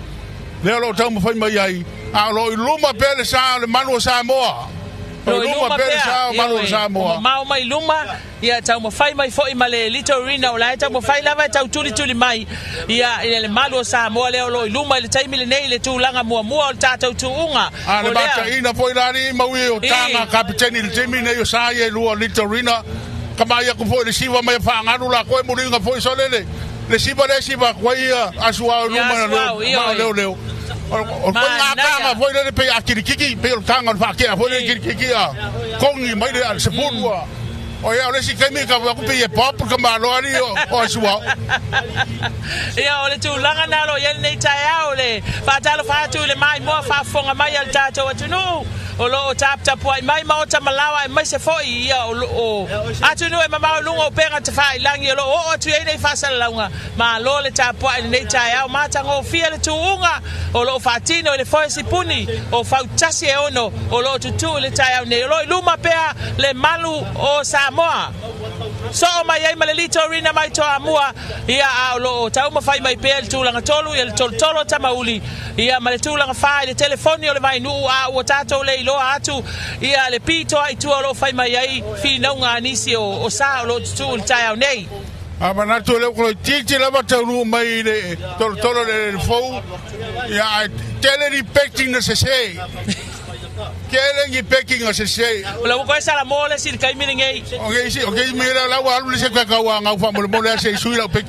lea o lo o taumafai mai ai, a o lo o i luma pea le sa o le malu o Samoa. O lo o i luma pea le sa o malu o Samoa. Ua mamao mai luma, ia taumafai mai foi ma le Litorina, o la e taumafai lava e tau tulituli mai ia i le malu o Samoa lea o lo o i luma i le taimi lenei i le tulaga muamua o le tatou tuuga. A le mataina foi la alii maui o taga kapiteni i le taimi nei o sa ia e lua o Litorina, ka vaai atu foi i le siva mai a Faagalu la koe muliga foi sole le le siva lea siva atu ai ia Asuao i luma o o leoleo. O koe ngā taga foi lele pei a kirikiki, pei o le taga o le faatea foi lele kirikiki a kongi mai le sepulu a. O ia, o le isi taimi ka aku pei e pop ka malo ali o Asuao. Ia, o le tulaga na lo i ai lenei taeao, le faatalofa atu i le maimoa faafofoga mai a le tatou atunuu o lo o taputapuai mai maota ma laoa aemaise foi ia o atunuu e mamao i luga o upega tafailagi o lo o oo atu i ai nei faasalalauga. Malo le tapuai i lenei taeao matagofie le tuuga o lo o faatino i le foe sipuni o Fautasi e ono o lo o tutuu i le taeao nei. O lo o i luma pea le malu o Samoa. Soo mai ai ma le Litorina mai Toamua, ia a o loo taumafai mai pea i le tulaga 3 ia le Tolotolo Tamauli, ia ma le tulaga 4 i le telefoni o le Vainuu, a ua tatou le iloa atu ia le pitoa i tua o loo fai mai ai finauga a nisi o sa o loo tutuu i le taeao nei. A manatu le ua titi lava taunuu mai i le Tolotolo le fou, ia ae tele ni peki na sese. Tele ni peki na sese. O la ua koe sala mo le si le taimi lenei. O ke isi, o ke isi mea la ua alu le se kaka ua ngau fa mo le mo le ase i sui lau peki.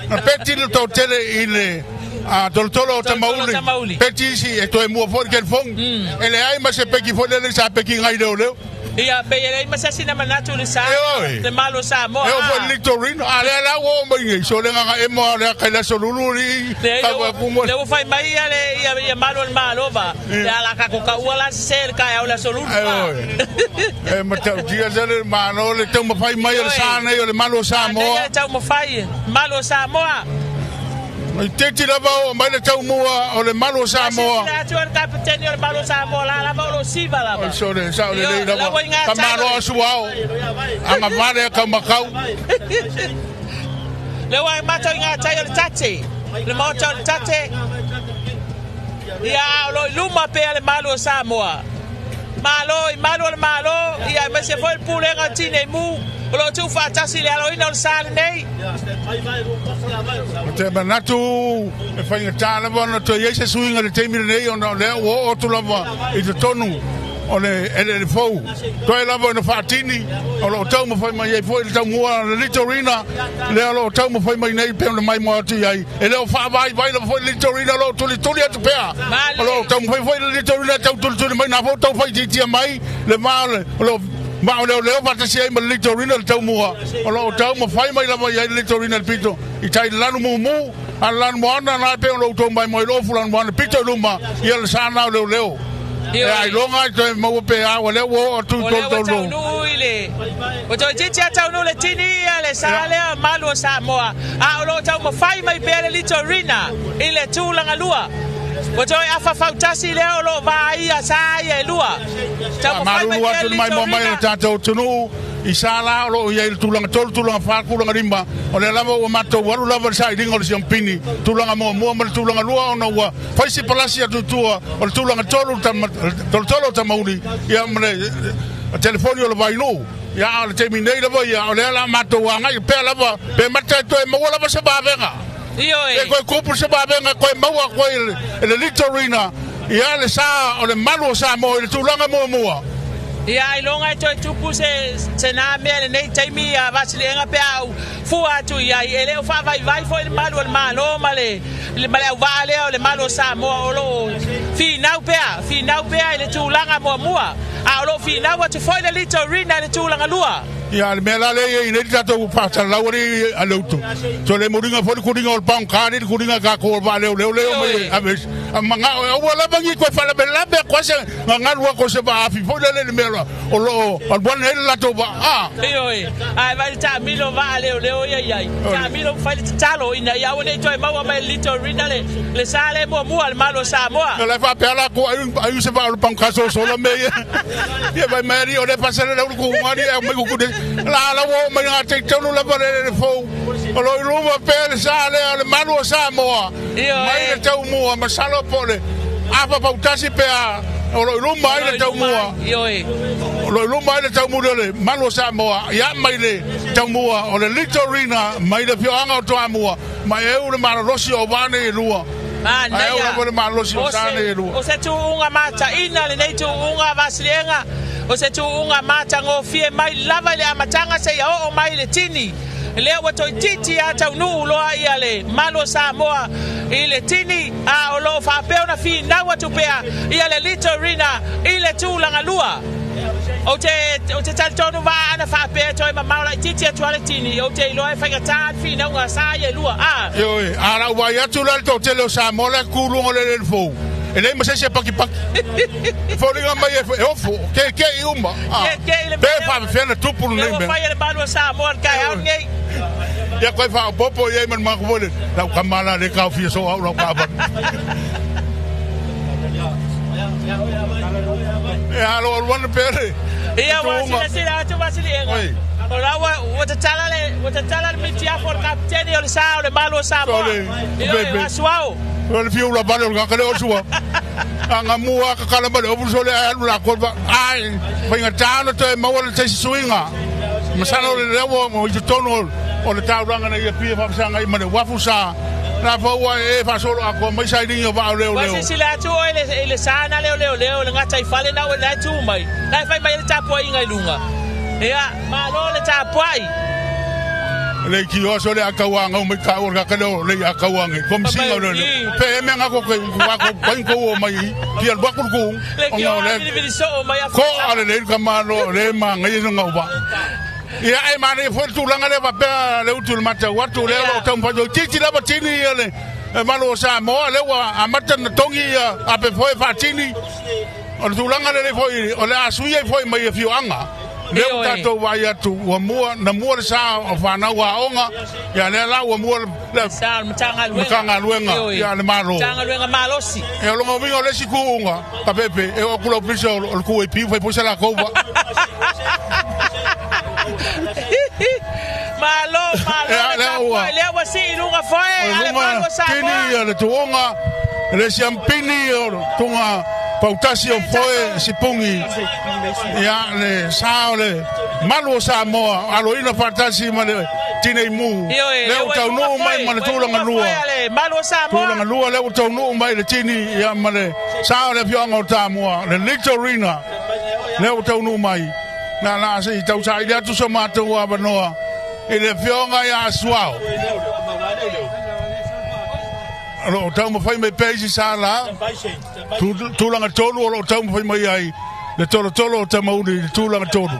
Na peki le tau tele i le a Tolotolo o Tamauli. Tamauli. Peki isi e toe mua foi le telefoni. E le ai ma se peki foi le sa peki ngai leo leo. Ia, pe ia ma se sina manatu le sa. E oi. Le malo sa mo. E o foi Litorino. A lea la ua o mai nei. So le nganga e moa le kai la solulu li. Le Ka ua kumo. Le ua fai mai ia le ia malo le malo va. Le ala ka ko ka ua la se le kai au la solulu. E oi. E matau tia se le malo le tau mawhai mai o le sa nei o le malo sa moa. Ia tau mawhai malo sa moa. Mai teti lava o mai le tau mua o le malo sa moa. Sila atu le kapiteni o le malo sa moa la lava o lo siva lava. O so le sa o le Io, lei lava. la ua inga Ka malo tai. a suao. Anga vale ka makau. Le ua matou i ngā tai o le tate. Le maota o le tate. Ia o lo i luma pea le malu o Samoa. Malo i malu o le malo, ia me se foi le pulega o tine mu. O lo tu whaatasi le aloina o le sa lenei. O te manatu e whainga tā lava ona toe iai se suiga le taimi lenei ona o lea ua oo atu lava i totonu o le eleele fou. Toe lava ina faatini o loo taumafai mai ai foi le taumua le Litorina lea o loo taumafai mai nei pe ona maimoa atu i ai. E le o faavaivai lava foi le Litorina o loo tulituli atu pea. Male. O loo taumafai foi le Litorina e tau tulituli mai na foi tau faitiitia mai le va o le o loo ma o leo leo faatasi ai ma le Litorina le taumua. O loo taumafai mai lava i ai le Litorina le pito i tai le lanu mumu a le lanu moana na pe o loo tou mai moi lofu lanu moana pito i luma ia le sa na o leo leo. E ai longa i toe maua pe a ua lea ua oo atu i O lea ua tolu tolu. taunuu i le o toe titi a taunuu le tini ia le sa lea malu o Samoa. A o loo taumafai mai pea le Litorina i le tulaga lua. O toe afa fautasi lea o loo vaia sa ia e lua. Taumafai mai Malulu pea atu le le maimoa mai le Litorina. tatou atunuu i sa la o loo i ai le tulaga 3, tulaga 4, tulaga 5. O lea lava ua matou alu lava le sailiga o le siampini, tulaga muamua ma le tulaga 2 ona ua fai se palasi atu i tua o le tulaga 3 Tolotolo o Tamauli ia ma le telefoni o le Vainuu. Ia a o le taimi nei lava ia o lea la matou agai pea lava pe mata e toe maua lava se vavega. Ioe. E koe kupu se vavega koe maua koe i le Litorina ia le sa o le malu o Samoa i le tulaga muamua. Ia ai longa e toe tupu se nā mea le nei taimi a vasiliega pe au fua atu i ai. E le o faavaivai foi le malu o le malo ma le ma le auvaa lea o le malu o Samoa o loo finau pea, finau pea i le tulaga muamua. A o loo finau atu foi le Litorina i le tulaga lua. Ia le mea la lea i nei tatou faasalalau ali a le utu. So le muringa foi le kuringa o le paungkari le kuringa ka ko va leo leo leo mai ave a manga o ua lava ni koe faalavelave a koa se gagalu a ko se vaafi foi lele le mea la o loo aluana ai le latou vaa. Ioe, ai vai le taamilo vaa leo leo ia iai. Taamilo fai le tatalo ina ia aua nei toe maua mai le Litorina le sa le muamua le malo o Samoa. O le faapea la ko ai ai se vaa o le paungkaso sola me ia. Ia vai mai ali o le fasele le ulu ku ngari e mai ku de la la wo mai ngā te tolu lava le le fou. O lo i luma pea le sa lea o le malu o Samoa. Ioe. Mai le taumua masalo po le afa pautasi pea o lo i luma ai le taumua. Ioe. O lo i luma ai le taumua o le malu o Samoa. Ia mai le taumua o le Litorina mai le fioanga o Toamua. Mai eu le malolosi o vane e lua. Manaia. Ai eu lava le malolosi o sane e lua. O se tuuga mataina lenei tuuga vasiliega. O se tuuga matagofie mai lava i le amataga seia oo mai i le tini. Lea ua toeitiiti a taunuu loa ia le malu o Samoa i le tini a o loo faapea ona finau atu pea ia le Litorina i le tulaga lua. Ou te talitonu vaa ana faapea toe mamao laitiiti atu a le tini, ou te iloa e faigatā le finauga sa ia e lua. A. Ioe, a lau vai atu la le toatele o Samoa la kuluga o le le fou. E le ma se se pakipaki. Foliga mai e ofo, ke i uma. Ke i le Pe mea. faafefea na tupu Le lenei ua mea. fai e le malu o Samoa le taeao lenei. Ia koe faaopopo i ai ma le maku foi le lau kamala le kaofia so au lau kaavana. E alo aluana pea le. Ia ua Tuuga. silasila atu vasiliega. Oi. O la ua ua tatala le ua tatala le mitiafu o le kapiteni o le sa o le Malu o Samoa. Ioe, o Asuao. O le fiu la vale o le kaka le o sua. Anga mua kakala ma le ofu sole ai alu la kolva. Ai, faigata ona toe maua le taisi suiga. Masalo o le lea ua i totonu o le taulaga nei e pia faafesagai ma le uafu sa la fau ai e faasolo atoa mai sailiga o vaa o Ua leoleo. silasila atu oe i le, i le sa na lea o leoleo i le gataifale na ua la e tu mai. La e fai mai ai le tapuaiga i luga. Ia, malo le tapuai. Le itioa sole a tauagau mai taua le kaka leo le a tauage komisiga o leoleo. Pe e mea ngako ke wako pai ko o mai ki al bakul ku Le o kioa ngao le vilivili soo mai ko afa ale le kamalo le ma ngai no ngau ba. Ia e manaia foi le tulaga lea faapea le utu i le matau atu lea o lo o taumafai atu titi lava tini ia le malu o Samoa lea ua amata ona togi ia ape foi e faatini. O le tulaga lelei foi o le a sui ai foi mai afioaga lea ua tatou vaai atu ua mua na mua le sa o fanau aoga ia lea la ua mua le sa o le Matagaluega Matagaluega ia le Malo. Matagaluega malosi. E o lona uiga o le isi tuuga kapepe e oo atu le ofisa o le QAP fai foi se latou vaa. Malo, malo le tapuai, lea ua sii i luga foe a le malu o Samoa. Tini ia le tuuga, le siampini o le tuuga pautasi o foe sipungi, ia le sa o le malu o Samoa, aloina faatasi ma le tinei mu. Lea ua taunuu mai ma le tulaga lua. Tulaga lua lea ua taunuu mai le tini ia ma le sa o le afioaga o Tamua, le Litorina, lea ua taunuu mai. Na la se i tausaili atu so matou avanoa i le afioga ia Asuao. O lo o taumafai mai pea isi sa la, tulaga tolu o lo o taumafai mai ai le tolotolo o Tamauli i le tulaga tolu.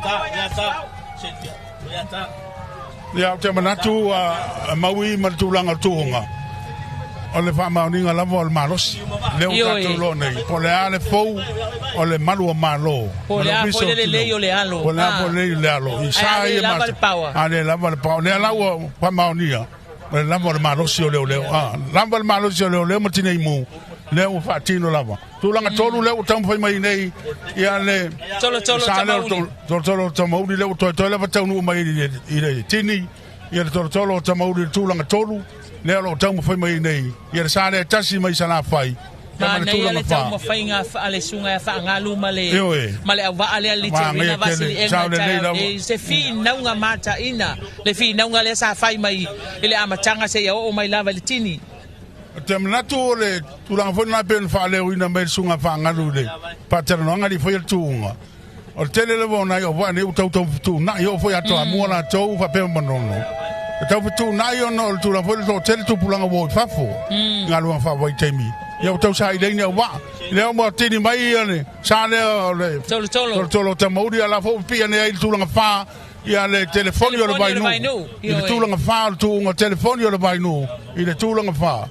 Ia, ou te manatu a maui ma le tulaga o tuuga, o le faamaoniga lava o le malosi. Lea ua tatou iloa nei, po o le a le fou o le malu o Malo. Po o le a foi le lelei o le alo. Po o le a foi le lelei o le alo. I sa ia lava le power. A le lava le power. O lea la ua faamaonia, o le lava o le malosi o leoleo. A lava le malosi o leoleo ma tinei mu, lea ua faatino lava. Tulaga tolu lea ua taumafai mai nei ia le Tolotolo Tamauli. Tolotolo Tamauli lea ua toetoe lava taunuu mai i le tini ia le Tolotolo Tamauli i le tulaga tolu lea o lo o taumafai mai nei ia le sa lea tasi mai Salafai. Manaia le taumafaiga a le susuga ia Faagalu ma le ma le auvaa lea Litorina Vasiliega i taeao nei, se finauga mataina, le finauga lea sa fai mai i le amataga seia oo mai lava i le tini. Ou te manatu o le tulaga foi lena e pei ona faaleoina mai e le Susuga Faagalu i le faatalanoaga e le i faia le tuuga. O le tele lava o nai auvaa nei ua tau fetuunai, oo foi ia Toamua latou faapea ma Manono. E tau fetuunai ona o le tulaga foi lea toatele tupulaga ua o i fafo i galuega faavaitaimi. Ia ua tau saili ai ni auvaa. Lea ua tini mai ia le sa lea o le tolotolo o Tamauli, a o la foi ua pipii ane ai i le tulaga fa ia le telefoni o le Vainuu i le tulaga fa o le tuuga telefoni o le Vainuu i le tulaga fa.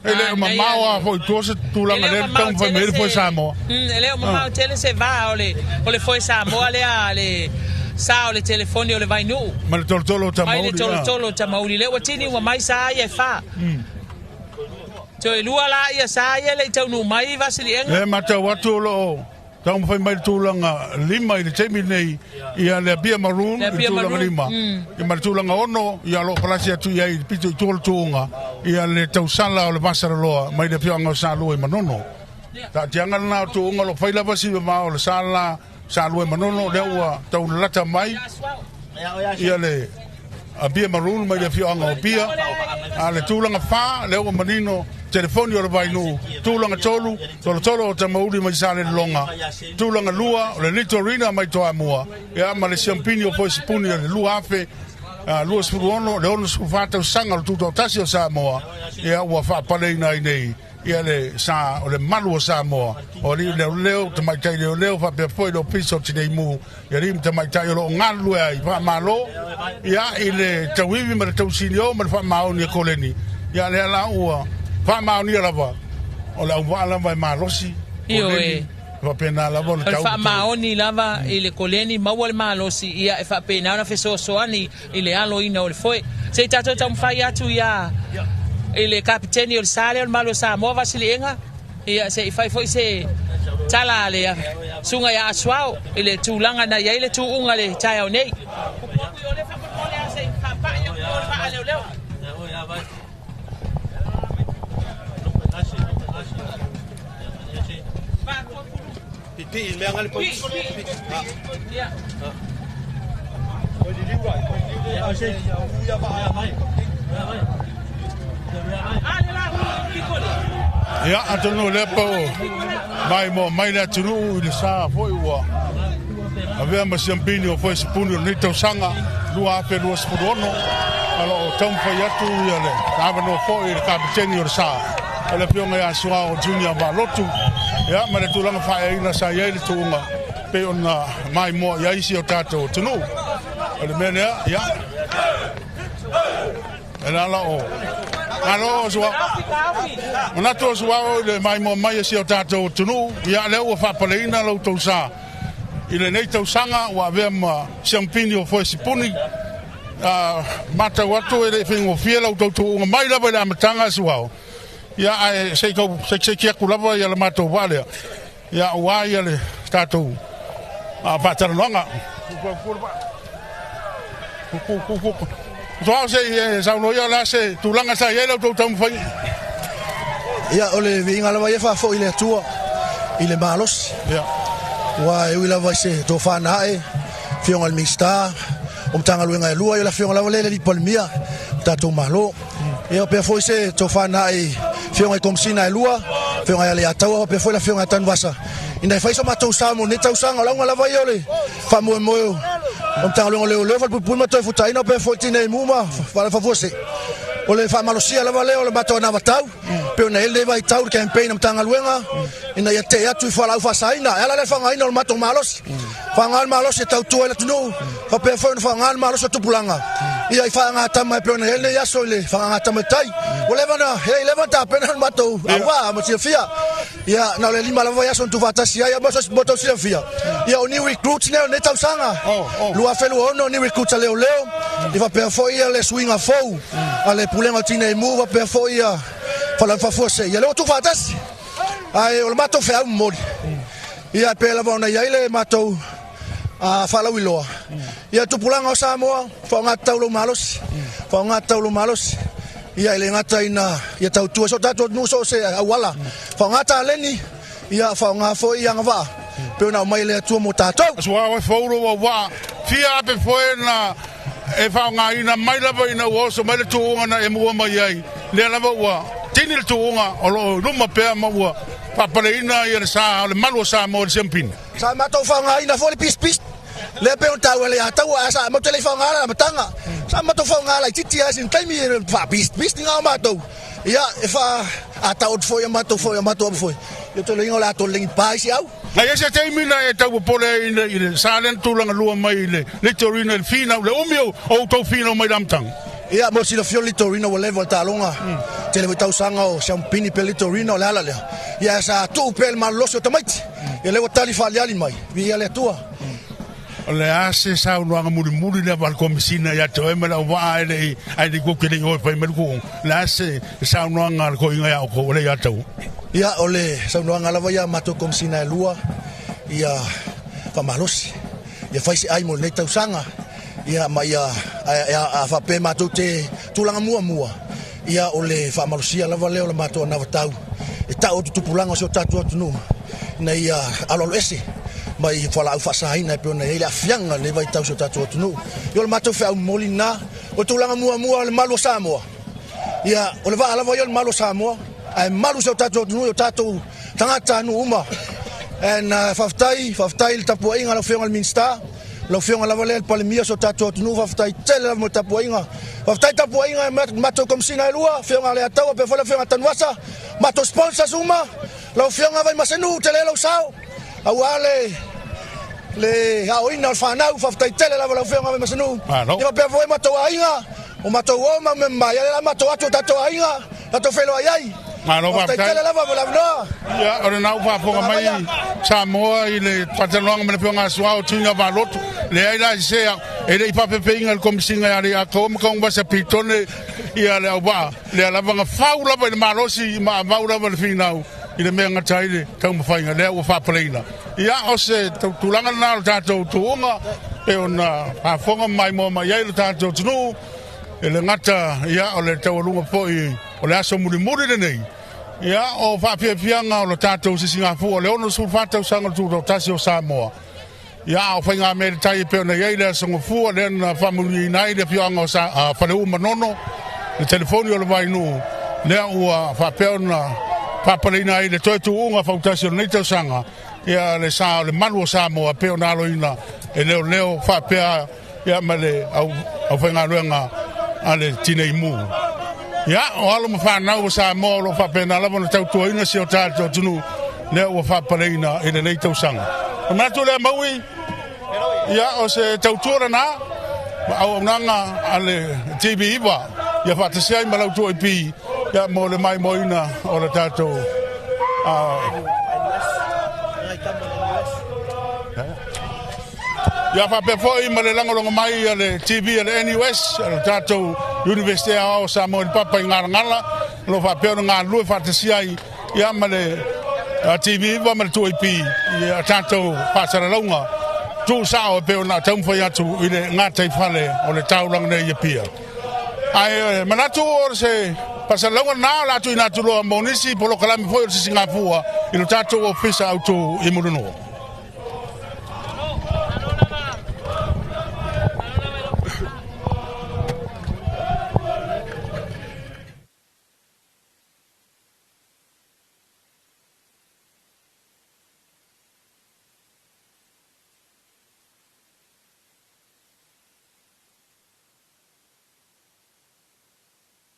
E le o mamao lava foi i tua se tulaga lea e taumafai mai ai le foe Samoa. E le o mamao tele se va o le o le foe Samoa lea le sa o le telefoni o le Vainuu. Ma le tolotolo o Tamauli. Mai le tolotolo o Tamauli. Lea ua tini ua mai sa ia e fa. Toe lua la ia sa ia le i taunuu mai Vasiliega. Lea e matau atu o lo o Taumafai mai le tulaga lima i le taimi lenei ia le Apia Maroon i le tulaga lima. Ia ma le tulaga ono, ia o lo o palasi atu i ai i le pito i tua o le tuuga ia le tausala o le Vasalaloa mai le afioaga o Salua i Manono. Taatiaga lena o tuuga o lo o fai lava si mamao o le sala Salua i Manono lea ua taulalata mai ia le Apia Maroon mai le afioaga o Apia. A le tulaga fa, lea ua manino, telefoni o le Vainuu. Tulaga tolu, tolotolo o Tamauli mai Salelologa. Tulaga lua, o le Litorina mai Toamua. Ia, ma le siampini o Foesipuni o le 2026, le 64 tausaga o le Tutoatasi o Samoa, ia, ua faapaleina ai nei Ia le sa o le malu o Samoa, o alii leoleo, tamaitai leoleo faapea foi le Ofisa o Tinei Mu, i alii ma tamaitai o lo o galulue ai, faamalo ia i le tauivi ma le tausinio ma le faamaoni e koleni, ia lea la ua faamaonia lava o le auvaa lava e malosi koleni, faapena lava o le O le faamaoni lava i le koleni maua le malosi, ia e faapena ona fesoasoani i le aloina o le foe. Se i tatou taumafai atu ia i le kapiteni o le sa lea o le Malo o Samoa, Vasiliega. Ia se i fai foi se tala a le susuga ia Asuao i le tulaga na i ai le tuuga le taeao nei. Ia, atonu o lea po mai mo mai le atunuu i le sa foi ua avea ma siampini o foi sipuni o lenei tausaga 2026, o lo o taumafai atu ia le avanoa foi i le kapeteni o le sa, o le afioga ia Suao Junior Valotu, ia ma le tulaga faaeaina sa i ai le tuuga pei ona maimoa i ai si o tatou atunuu. O le mea lea, ia, e le ala o Malo o Suao. Manatu o Suao i le maimoa mai e si o tatou atunuu, ia lea ua faapaleina lo outou sa i lenei tausaga ua avea ma siampini o foe sipuni. Matau atu e le i faigofie la outou tuuga mai lava i le amataga, Suao. Ia, ae se i tau sekiseiki atu lava ia le matou vaa lea, ia aua ia le tatou faatalanoaga. Suao, se i saunoa ia o le a se tulaga sa i ai la outou taumafaiga? Ia, o le viiga lava ia faafoi i le Atua i le malosi. Ia. Ua e ui lava i se tofa na ae, afioga i le Minisita o Matagaluega e lua, ia le afioga lava lea i le alii Palemia o tatou Malo. Ia pea foi se tofa na ae i afioga i Komisina e lua, afioga ia Leiataua faapea foi le afioga ia Tanuvasa, ina e fai so matou sa mo lenei tausaga. O le auga lava ia o le faamoemoe o Matagaluega o Leoleo, Falepuipui ma Toefutaina, pea foi Tineimu ma Falefafuasei. O le faamalosia lava lea o le matou anavatau, pe ona i ai lenei vaitau i le campaign a Matagaluega, ina ia tee atu i fualaau faasaina. E ala lea le faaaogaina o le matou malosi. Faaaoga le malosi e tautua ai le atunuu, faapea foi ona faaaoga le malosi o tupulaga, ia i faagatama e pei ona i ai lenei aso i le faagatama i tai. Ua leva ona, e le i leva ona tapena le matou auvaa ma silafia. Ia, na o le 5 lava vaiaso na tuufaatasi ai, mo tou silafia. Ia, o new recruits nei o lenei tausaga. 2026 new recruits a leoleo, ia faapea foi ia le suiga fou a le Pulega o Tineimu, faapea foi ia Falefafuasei. Ia, lea ua tuufaatasi. Ae o le matou feau momoli, ia pe lava ona i ai le matou faalauiloa, ia tupulaga o Samoa, faaaoga tatau lou malosi, faaaoga tatau lou malosi. Ia e le gata ina ia tautua so tatou atunuu so o se auala, faaaoga taleni, ia faaaoga foi agavaa pe ona aumai e le Atua mo tatou. Suao e fou lou auvaa, fia ape foe na e faaaogaina mai lava ina ua oso mai le tuuga na e mua mai ai. Lea lava ua tini le tuuga o lo o luma pea ma ua faapaleina ia le sa o le malu o Samoa i le siampini. Sa matou faaaogaina foi le pisipisi lea pei ona taua e Leiataua, ae sa matou te le i faaaogaina i le amataga. Sa matou faaaoga laitiiti lava i sina taimi e faapisipisi na o matou. Ia, e faa-atau atu foi a matou foi, a matou apu foi. Ia, toloiga o le a tolelegi pa isi au. Na i ai se taimi na e tau popole ai i le sa lea na tulaga lua mai i le Litorina i le finau, le umi o outou finau mai le amataga? Ia, mo le silafia o le Litorina ua leva le taaloga. Tele foi tausaga o Siamupini pe Litorina o le ala lea. Ia, sa tuu pea i le malolosi o tamaiti. Ia, lea ua tali faaliali mai, viia le Atua. O le a se saunoaga mulimuli lea a le Komesina ia te oe ma le auvaa ae le i ae le i kou te le i o e fai mai le tuuga? O le a se saunoaga a le toeaina ia outou o le ia tau? Ia, o le saunoaga lava ia a matou Komesina e lua, ia faamalosi, ia fai se ai mo lenei tausaga, ia ma ia a faapea matou te tulaga muamua, ia o le faamalosia lava lea o le matou anavatau e tau atu tupulaga o si o tatou atunuu ina ia aloaloese mai fualaau faasaina e pei ona i ai le aafiaga o lenei vaitau i si o tatou atunuu. Ia o le matou feau momoli lena, o le tulaga muamua o le malu o Samoa. Ia, o le vaa lava ia o le malu o Samoa, ae malu si o tatou atunuu i o tatou tagatanuu uma. And faafetai, faafetai i le tapuaiga a lau Afioga i le Minisita, lau Afioga lava lea le Palemia o si o tatou atunuu, faafetai tele lava mo le tapuaiga. Faafetai tapuaiga e matou Komesina e lua, Afioga a Leiataua faapea foi le Afioga a Tanuvasa, matou sponsors uma, lau Afioga Vaimasenu, tele lou sao, aua le aoina o le fanau, faafetai tele lava lau Afioga Vaimasenu. Malo. Ia faapea foi matou aiga, o matou o ma mea, ia le matou atu o tatou aiga, tatou feiloai ai. Malo, Faafetai faafetai. tele lava mo le avanoa. Ia, o lena ua faafofoga mai Samoa i le faatalanoaga ma le Afioga a Suao Tuiga Valotu. Leai la se e le i faafefeina le Komesina ia Leiataua ma Taugavasa Pitone ia le auvaa. Lea lava na fau lava i le malosi ma avau lava le finau. i le mea e gata ai le taumafaiga lea ua faapaleina. Ia, o se tulaga lena o le tatou tuuga pei ona faafofoga ma maimoa mai ai le tatou atunuu e le gata ia o le taualuga foi o le aso mulimuli lenei ia o faafiafiaga o le tatou sisigafua o le 64 tausaga o le Tutoatasi o Samoa. Ia, a o faigamea i le tai e pei ona i ai le Aso Gafua lea na faamanuiaina ai le afioaga o Sa, Faleu Manono, le telefoni o le Vainuu, lea ua faapea ona faapaleina ai le toe tuuga fautasi o lenei tausaga, ia le sa o le malu o Samoa e pei ona aloina e leoleo faapea ia ma le au, aufaigaluega a le Tinei Mu. Ia, o alo ma fanau o Samoa o lo o faapena lava ona tautuaina si o tatou atunuu lea ua faapaleina i lenei tausaga. O manatu lea Maui, ia o se tautua lena ma auaunaga a le TV9 ia faatasi ai ma lau 2AP ia mo le maimoaina o le tatou Ia faapea foi ma le lagolago mai a le TV a le NUS, a le tatou Universite Aoao o Samoa i le Papa i Galagala, o lo o faapea ona galulue faatasi ai ia ma le TV 9 ma le 2AP i a tatou faasalalauga tuusao e pei ona taumafai atu i le gataifale o le taulaga nei i Apia. Ae manatu o se faasalalauga lena o le a tuuina atu loa mo nisi polokalame foi o le Sisigafua i lo tatou Ofisa Autu i Mulinuu.